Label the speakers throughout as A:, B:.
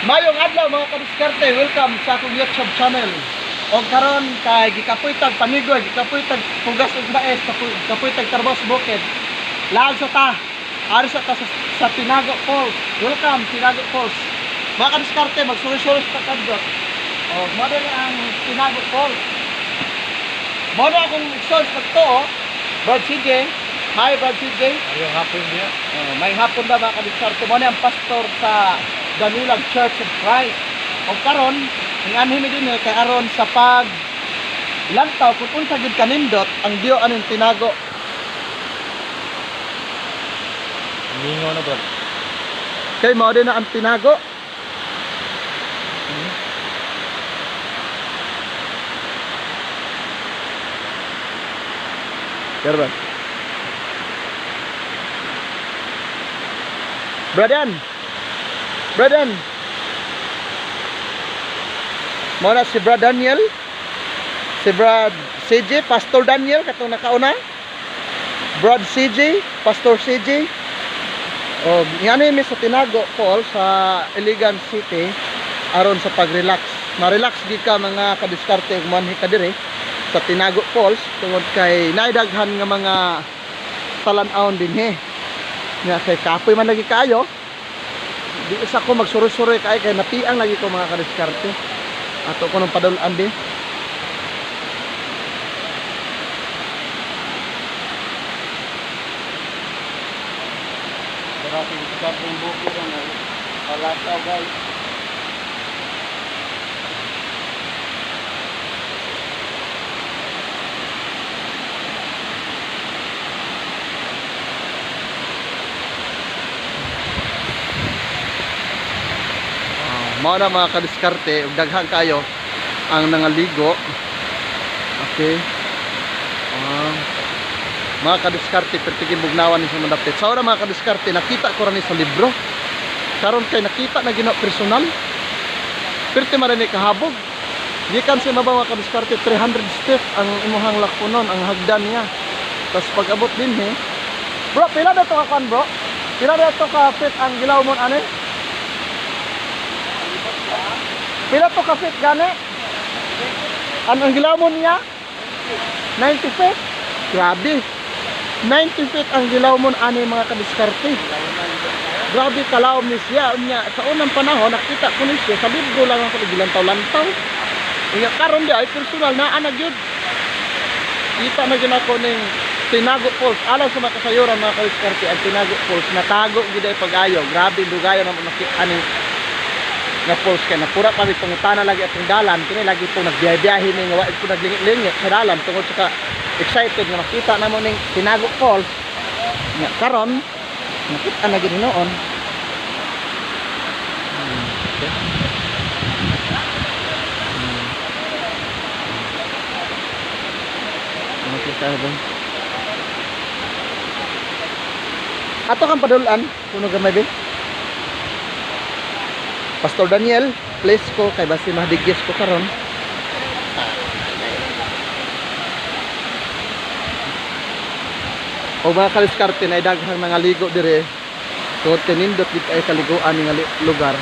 A: Mayong adlaw, mga kadiskarte, welcome sa akong YouTube channel. Og karon kay gikapoy tag panigoy, gikapoy tag pugas ug mais, kapoy tag trabaho sa bukid. Laag sa ta. Ari sa ta sa Tinago Falls. Welcome, Tinago Falls. Mga kadiskarte, magsuri-suri sa kadot. Og mao diri ang Tinago Falls. Mao na akong source pagtuo. Brad CJ. Hi, Brad CJ.
B: Mayong hapon niya.
A: Oh, may hapon ba, mga kadiskarte? Mo ni ang pastor sa Danulag Church of Christ. O karon, ang anhi mi din kay aron sa pag lantaw kung unsa gid kanindot ang diyo aning Tinago.
B: Mingaw na, brad.
A: Kay mao din na ang Tinago. Pero ba? Bradan. Bradan. Mao na si Brad Daniel. Si Brad CJ, Pastor Daniel katong nakauna. Brad CJ, Pastor CJ. O, ngani mi sa Tinago Falls sa Iligan City aron sa pag-relax. Ma-relax gid ka, mga kadiskarte, ug manhi ka diri sa Tinago Falls tungod kay naidaghan nga mga talan-awon dinhi. Nga kay kapoy man lagi kaayo. Di isa ko magsuroy-suroy kay kay napiang lagi ko, mga kadiskarte. Ato ko nung padul-an di.
B: Pero sa bukid ang palataw, guys.
A: Mao na, mga kadiskarte, ug daghan kayo ang nangaligo. Okay. Mga kadiskarte, pertige bugnawan ni sa madapit. Sa ora, mga kadiskarte, nakita ko ra ni sa libro. Karon kay nakita na gino personal. Perti man ni kahabog. Gikan sa ibabaw, mga kadiskarte, 300 step ang imuhang lakpunon, ang hagdan niya. Tapos pag abot din. Bro, pila na to ka kwan, bro? Pila na to ka feet ang gilawmon ani? Pila to ka feet gani? Ang gilawmon niya? 90 feet? Grabe. 90 feet ang gilawmon ani, mga kadiskarte. Grabe kalawom ni siya. Unya, sa unang panahon nakita ko ni siya sa libro lang ako gilantaw-lantaw. Unya karon di ay personal naa na gyud. Kita na gyud ako ning Tinago Falls. Alang sa mga kasayuran, mga kadiskarte, ang Tinago Falls natago gyud ay pag-ayo. Grabe dugayon ang makita ning nga falls kay napura pa mi pangutana lagi atong dalan kini, lagi po nagbiyahe-biyahe ni nga wa po naglingit-lingit sa dalan tungod sa ka excited nga makita namo ning Tinago Falls. Nga karon nakita na gid noon. Okay. Makita ba? Ato kang padulan kuno gamay be. Pastor Daniel, please ko kay basi mahdigis ko karon. O mga kaliskarte, na daghang mga ligo dire. Tungod kay nindot gid ay kaliguan nga lugar.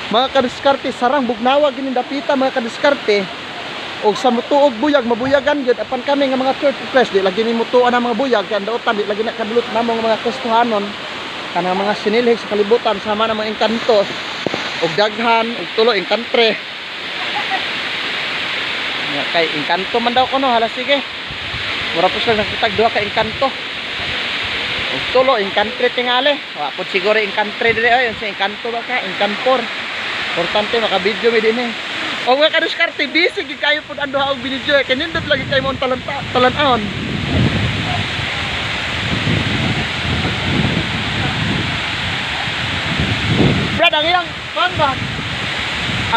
A: Mga kadiskarte, sarang bugnawa gini dapita, mga kadiskarte. Og sa mutuog buyag, mabuyagan gyud apan kami nga mga Church of Christ di lagi ni mutuan ang mga buyag kay ang daotan di lagi na kadulot namo nga mga Kristohanon kanang mga sinilhig sa kalibutan sama ng mga engkanto og daghan og tulo engkantre. Nga kay engkanto man daw kuno, hala sige. Mura po sila nakitag duha ka engkanto. Og tulo engkantre tingali. Wa pud siguro engkantre dire oy, unsa engkanto ba ka? Engkantor. Importante maka-video mi dinhi. O mga kadiskarte, busy gid kayo pud ang duha og video kay nindot lagi kay mo ang talan-awon. Brad, ang iyang kuan ba?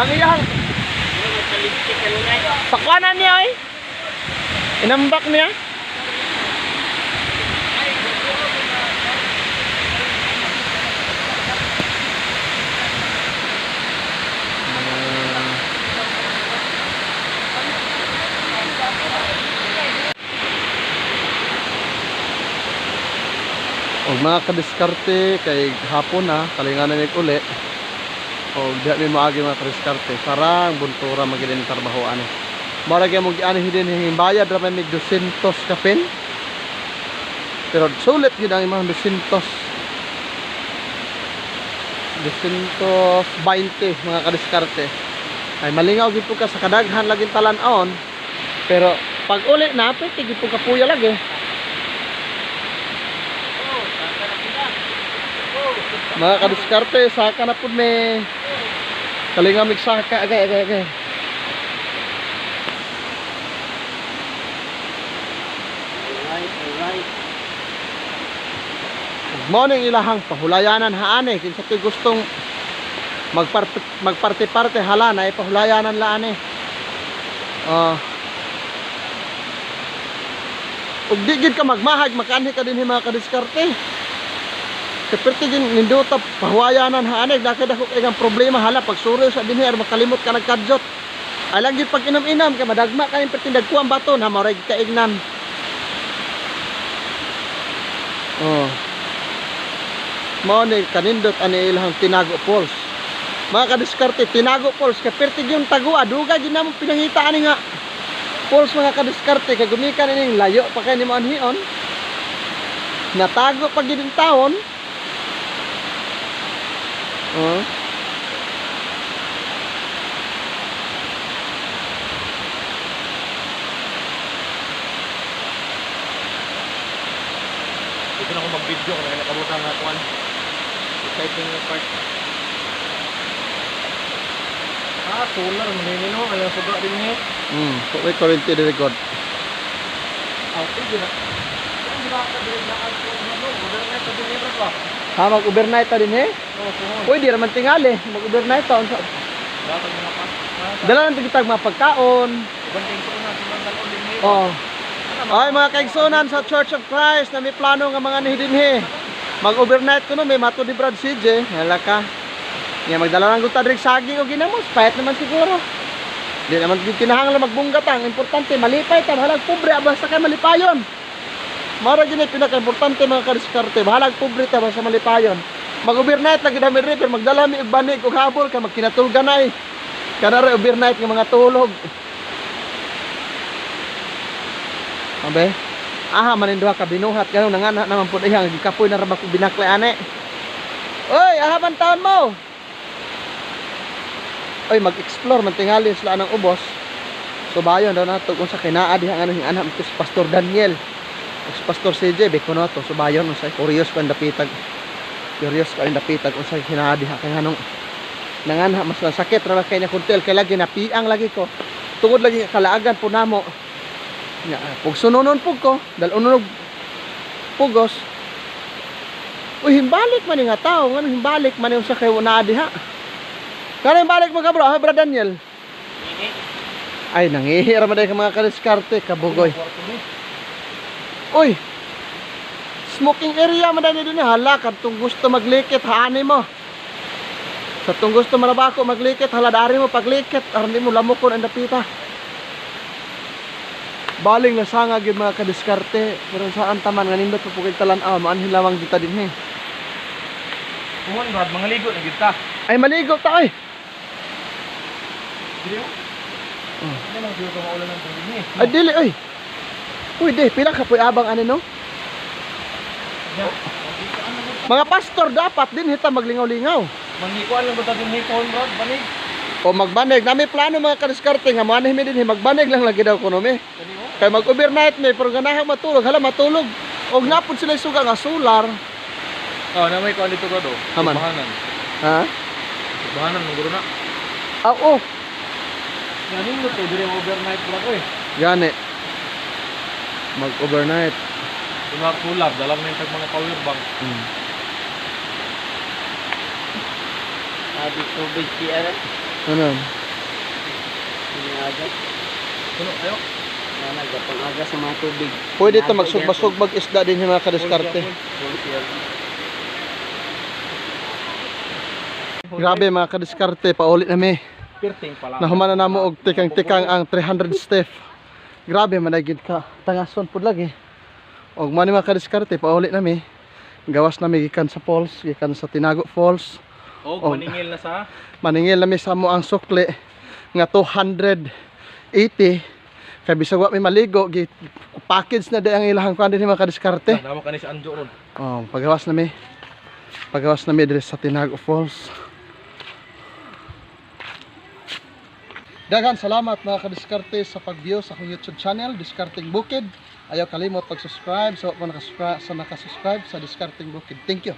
A: Ang iyang Pakwanan niya oy. Inambak niya. Og mga kadiskarte kay hapon na kalinganan mig uli. Og diha mi moagi mga kadiskarte sarang buntura magid ang trabaho ani. Mara gyud mo giani din bayad ra may mig 200 kapin. Pero sulit gyud ang imong 200. 220 mga kadiskarte. Ay malingaw gyud po ka sa kadaghan laging talan-on. Pero pag uli na pwede gyud po kapuya lagi. Mga kadiskarte, saka na po may kalingamig saka. Agay, agay, agay.
B: Alright, alright.
A: Good morning ilahang pahulayanan haane. Kinsa to'y gustong magparte-parte hala na ipahulayanan laane. Ug di gid ka magmahag, makaanhi ka dinhi mga kadiskarte. Kaperte gin nindota pahuwayanan haane, dako dako kay ang problema hala pagsuri sa dinhi ar makalimot ka nagkadyot. Ay lang gid pag inom-inom kay madagma kay perti dagkuang baton ha mao kaignan. Oh. Mao ni kanindot ani ilahang Tinago Falls. Mga kadiskarte, Tinago Falls kay perti gyud tagua, dugay gyud namo pinangita ani nga falls mga kadiskarte kay gumikan ining layo pa kay nimo anhion. Natago pa gyud ang taon. Oh.
C: Dito na ako mag-video kung nakabutang nga kuan. Exciting nga part. Ah, solar man din no, kaya suga din ni.
A: May kuryente diri god.
C: Ah, pwede na. Hindi ba ka diri na ang ano, overnight ta din ba?
A: Ha, mag-overnight ta din eh.
C: Oo, oh,
A: Uy, di raman tingali. Mag-overnight ta unsa.
C: Dapat mga pa.
A: Dala lang kitag mga pagkaon.
C: Uban kay ko na silang dalon din ni.
A: Oh. Ay mga kaigsunan sa Church of Christ na may plano nga mga nihidinhi. Mag-overnight kuno may mato di Brad CJ. Hala ka. Nga magdala lang gud ta diri saging o ginamos, payat naman siguro. Di naman gyud kinahanglan magbungga ta. Ang importante malipay ta, bahalag pobre basta kay malipayon. Mara gyud ni pinaka-importante mga kadiskarte, bahalag pobre ta basta malipayon. Mag-overnight lagi dami ri pero magdala mi og banig og habol kay magkinatulgan ay. Kana ra overnight nga mga tulog. Abe. Aha manin duha ka binuhat karon nangana naman pud iyang gikapoy na ra ba ko binaklay ane. Oy, aha man taon mo. Oy, mag-explore man tingali sila anang ubos. So bayon daw nato kung sa kinaa diha nga nang anak ko si Pastor Daniel. O si Pastor CJ be kuno to so bayon unsay curious ko ang dapitag. Curious ko ang dapitag unsay kinaa diha kay nganong nanganha mas sakit ra ba kay na kuntel kay lagi napiang lagi ko. Tungod lagi kalaagan po namo. Nga pug sunonon pug ko, dal-unon og pugos. Uy, himbalik man ni nga tao, ngano himbalik man ni unsa kay naa diha. Kano himbalik mo ka bro, ha bro Daniel? Ay, nangihi ra man ka mga kadiskarte, kabugoy. Uy. Smoking area man dani dinhi, hala kadtong gusto maglikit haani mo. Sa tong gusto marabako maglikit, hala dari mo paglikit, aron di mo lamokon ang dapita. Baling nasanga gyud mga kadiskarte, pero saan taman nga nindot pa pugil talan-aw, maanhin lamang dita dinhi.
C: Kuhon Brad, mga ligo na gyud ta.
A: Ay maligo ta oy.
C: Dili. Oh. Hindi lang gyud ka maulan ng tubig ni.
A: Ay dili oy. Uy di, pila ka puy abang ani no? Mga pastor dapat din hita maglingaw-lingaw.
C: Mangikuan lang ba ta dinhi kuhon Brad, banig.
A: O magbanig, nami plano mga kadiskarte nga moanhi mi dinhi magbanig lang lagi daw kuno mi. Kay mag-overnight mi pero ganahan matulog, hala matulog. Og napod sila suga nga solar.
C: Oh, na may kuan dito Brad oh.
A: Haman.
C: Bahanan.
A: Ha?
C: Bahanan mong guro na.
A: Ah, oh.
C: Ganin to diri overnight Brad oy.
A: Gani. Mag-overnight.
C: Mga solar, dala mo na yung tag mga power bank.
B: Sabi tubig si ano?
A: Ano?
B: Si
C: Puno kayo.
B: Nagapang-aga sa mga tubig.
A: Pwede ta magsugba-sugbag isda din yung mga kadiskarte. Grabe, mga kadiskarte, paulit na mi.
C: Pirting pala.
A: Nahuman na namo og tikang-tikang ang 300 step. Grabe man gid ka. Tangason pud lagi. Og man ni, mga kadiskarte, pauli na mi. Gawas na mi gikan sa falls, gikan sa Tinago Falls.
C: Og
A: Og-
C: maningil na sa
A: Maningil na mi sa mo ang sukli nga 280 kay bisag wa mi maligo, gi package na di ang ilahang kuan dinhi, mga kadiskarte.
C: Namo kani si Anjo ron.
A: Oh, pagawas na mi. Pagawas na mi diri sa Tinago Falls. Daghan salamat, mga kadiskarte, sa pag-view sa akong YouTube channel, Diskarteng Bukid. Ayaw kalimot pag-subscribe sa wa pa nakasubscribe sa Diskarteng Bukid. Thank you.